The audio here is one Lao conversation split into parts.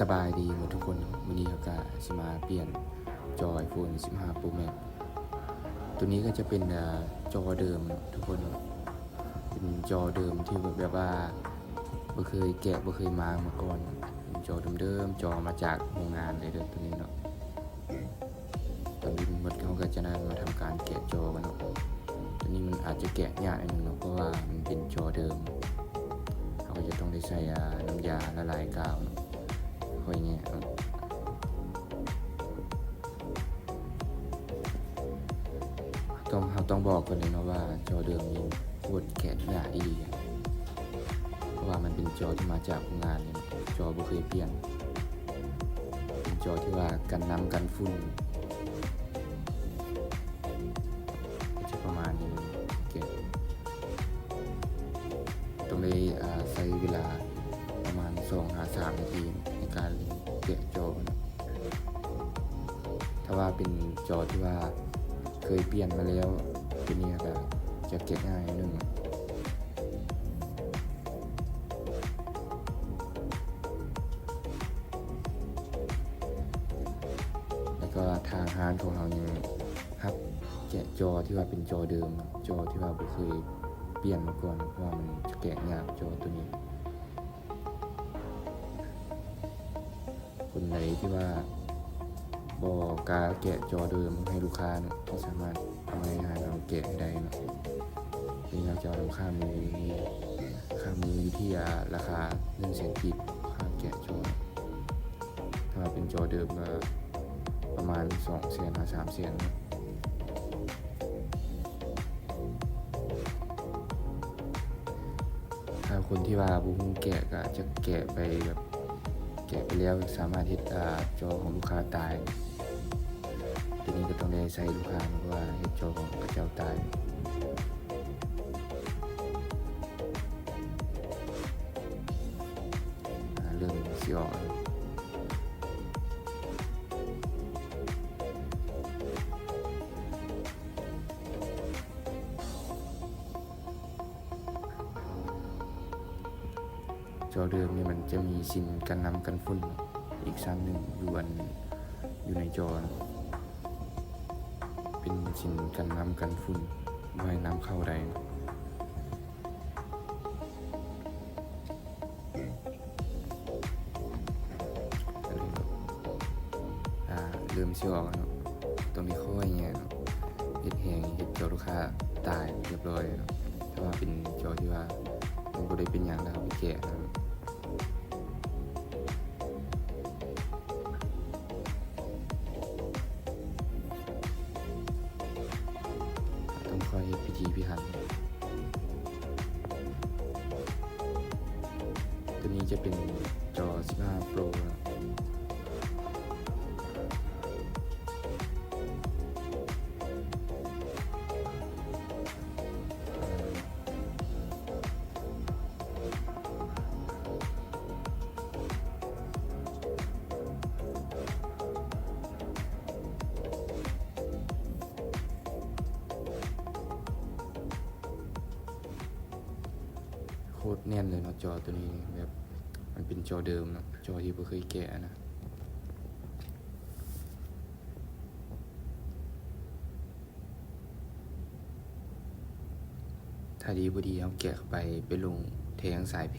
ສະບາຍດີໝົດທຸກຄົນເນາະ, ມື້ນີ້ເຮົາກະຊິມາປ່ຽນຈໍໄອໂຟນສິບຫ້າໂປຣແມັກ. ໂຕນີ້ກະຈະເປັນ ອາ ຈໍເດີມເນາະທຸກຄົນເນາະ, ເປັນຈໍເດີມທີ່ແບບວ່າບໍ່ເຄີຍແກະ ບໍ່ເຄີຍມາມາກ່ອນ, ເປັນຈໍເດີມໆ ຈໍມາຈາກໂຮງງານເລີຍເດີ ໂຕນີ້ເນາະ. ຕອນນີ້ໝົດ ເຮົາກະຈະໄດ້ມາທຳການແກະຈໍກັນເນາະ. ໂຕນີ້ມັນອາດຈະແກະຍາກໜ້ອຍໜຶ່ງເນາະ ເພາະວ່າມັນເປັນຈໍເດີມ, ເຮົາກະຈະຕ້ອງໄດ້ໃຊ້ ອາ ນ້ຳຢາລະລາຍກາວເນາະ ຄ່ອຍແງະເນາະ. ຕ້ອງ ເຮົາຕ້ອງບອກກ່ອນເລີຍເນາະວ່າຈໍເດີມນີ້ໂຄດແກະຍາກອີ່ຫຼີ ເພາະວ່າມັນເປັນຈໍທີ່ມາຈາກໂຮງງານເລີຍເນາະ, ຈໍບໍ່ເຄີຍປ່ຽນ. ເປັນຈໍທີ່ວ່າກັນນ້ຳກັນຝຸ່ນ ຈະປະມານນີ້ເນາະ. ໂອເຄ ຕ້ອງໄດ້ ອາ ໃຊ້ເວລາປະມານສອງຫາສາມນາທີໃນການແກະຈໍເນາະ. ຖ້າວ່າເປັນຈໍທີ່ວ່າເຄີຍປ່ຽນມາແລ້ວ ໂຕນີ້ກະຈະແກະງ່າຍໜ້ອຍໜຶ່ງ. ແລ້ວກໍທາງຮ້ານຂອງເຮົາຍັງຮັບແກະຈໍທີ່ວ່າເປັນຈໍເດີມ, ຈໍທີ່ວ່າບໍ່ເຄີຍປ່ຽນມາກ່ອນ, ເພາະວ່າມັນຈະແກະຍາກຈໍໂຕນີ້. ຄົນໃດທີ່ວ່າບໍ່ກ້າແກະຈໍເດີມໃຫ້ລູກຄ້າເນາະ ກໍສາມາດເອົາມາໃຫ້ຮ້ານເຮົາແກະໃຫ້ໄດ້ເນາະ. ນີ້ເຮົາຈະເອົາຄ່າມືນີ້ ຄ່າມືຢູ່ທີ່ ອາ ລາຄາໜຶ່ງແສນກີບ ຄ່າແກະຈໍ. ຖ້າວ່າເປັນຈໍເດີມກະປະມານສອງແສນຫາສາມແສນເນາະ. ຖ້າຄົນທີ່ວ່າບໍ່ຮູ້ແກະກະອາດຈະແກະໄປແບບ ແກະໄປແລ້ວສາມາດເຮັດ ອາ ຈໍຂອງລູກຄ້າຕາຍ. ໂຕນີ້ກະຕ້ອງໄດ້ໃຊ້ລູກຄ້າເນາະ ເພາະວ່າເຮັດຈໍຂອງເຂົາເຈົ້າຕາຍ. ອາ ເລີ່ມຊິອອກແລ້ວ. ຈໍເດີມນີ້ມັນຈະມີຊິ້ນກັນນ້ຳກັນຝຸ່ນອີກຊັ້ນໜຶ່ງຢູ່ອັນ ຢູ່ໃນຈໍເນາະ, ເປັນຊິ້ນກັນນ້ຳກັນຝຸ່ນ ບໍ່ໃຫ້ນ້ຳເຂົ້າໄດ້. ອາ ເລີ່ມຊິອອກແລ້ວເນາະ, ຕ້ອງໄດ້ຄ່ອຍແງະເນາະ, ເຮັດແຮງເຮັດຈໍລູກຄ້າຕາຍຮຽບຮ້ອຍເນາະ. ຖ້າວ່າເປັນຈໍທີ່ວ່າມັນບໍ່ໄດ້ເປັນຫຍັງແລ້ວ ເຮົາໄປແກະເນາະ. ຕ້ອງຄ່ອຍເຮັດພິຖີພິຖັນ. ໂຕນີ້ຈະເປັນຈໍສິບຫ້າໂປຣເນາະ. ໂຄດແໜ້ນເລີຍເນາະ ຈໍໂຕນີ້ ແບບມັນເປັນຈໍເດີມເນາະ, ຈໍທີ່ບໍ່ເຄີຍແກະນະ. ຖ້າດີບໍ່ດີເຮົາແກະເຂົ້າໄປ ໄປລົງແທງສາຍແພ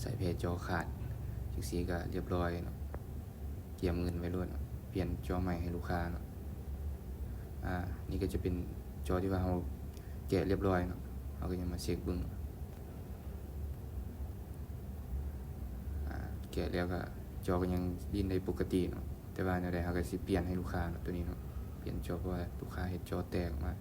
ສາຍແພຈໍຂາດ ຈັ່ງຊີ້ກະຮຽບຮ້ອຍເນາະ, ກຽມເງິນໄວ້ໂລດເນາະ, ປ່ຽນຈໍໃໝ່ໃຫ້ລູກຄ້າເນາະ. ອາ ນີ້ກະຈະເປັນຈໍທີ່ວ່າເຮົາແກະຮຽບຮ້ອຍເນາະ, ເຮົາກະຍັງມາເຊັກເບິ່ງ. ອາ ແກະແລ້ວກະຈໍກະຍັງຫຼິ້ນໄດ້ປົກກະຕິເນາະ, ແຕ່ວ່າແນວໃດເຮົາກະຊິປ່ຽນໃຫ້ລູກຄ້າເນາະ ໂຕນີ້ເນາະ, ປ່ຽນຈໍ ເພາະວ່າລູກຄ້າເຮັດຈໍແຕກອອກມາ.